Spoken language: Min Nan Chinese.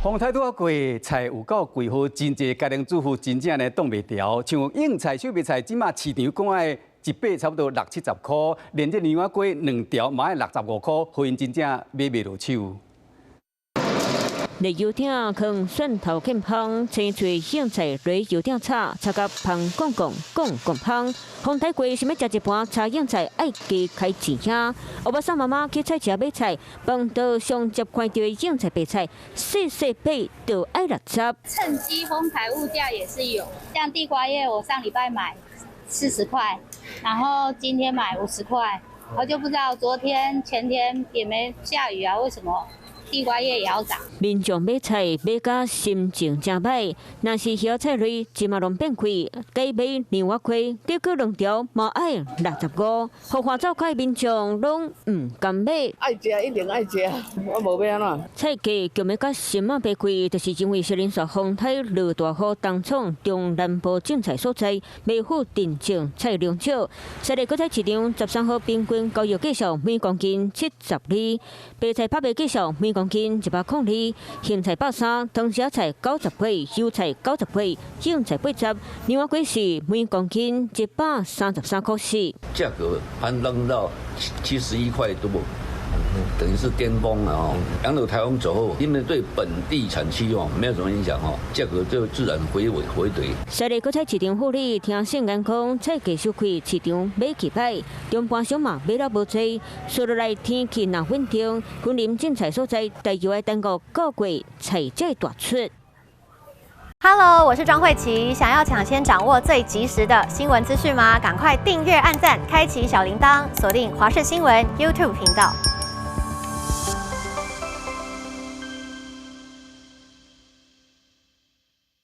風颱拄仔過，菜有夠貴，予真濟家庭主婦真正呢擋袂牢。像莺菜、小白菜，這馬市場講愛一把差不多六七十箍，連這娘仔粿兩條嘛愛65箍，予𪜶真正買袂落手。綠油鼎囥蒜頭見香，青脆莺菜落油鼎炒，炒甲芳摃摃摃摃香。風颱過，想欲食一盤炒莺菜，愛加開錢兄。歐巴桑媽媽去菜市買菜，飯桌上接看著莺菜白菜，細細把就愛六十。趁機哄抬物價也是有，像地瓜葉，我上禮拜買40塊，然後今天買50塊，我就不知道昨天前天也沒下雨啊，為什麼？地瓜葉也要漲。民眾買菜買甲心情誠歹，若是葉菜類，這馬攏變貴，改買娘仔粿，結果兩條嘛愛65，予橫走開民眾攏毋甘買。愛食一定愛食，我無欲按怎。菜價強欲佮心仔爬貴，就是因為是連續風颱落大雨，當創中南部種菜所在，麥富鎮種菜量少。西麗果菜市場13號平均交易價數每公斤72，白菜拍賣價數每公斤102，莺菜130，湯匙菜90塊，油菜90塊，莺菜80，娘仔粿是每公斤133塊4。價格攀登到71塊多，等於是巔峰了哦。楊柳颱風走後，因為對本地產區哦沒有什麼影響哦，價格就自然回穩回跌。西麗果菜市場副理聽聖言講，菜價收貴，市場買氣歹，中盤商嘛買了無濟，說落來天氣若穩定，雲林種菜所在大約愛等到9月菜才會大出。 Hello，我是莊慧琪，想要搶先掌握最及時的新聞資訊嗎？趕快訂閱、按讚、開啟小鈴鐺，鎖定華視新聞 YouTube 頻道。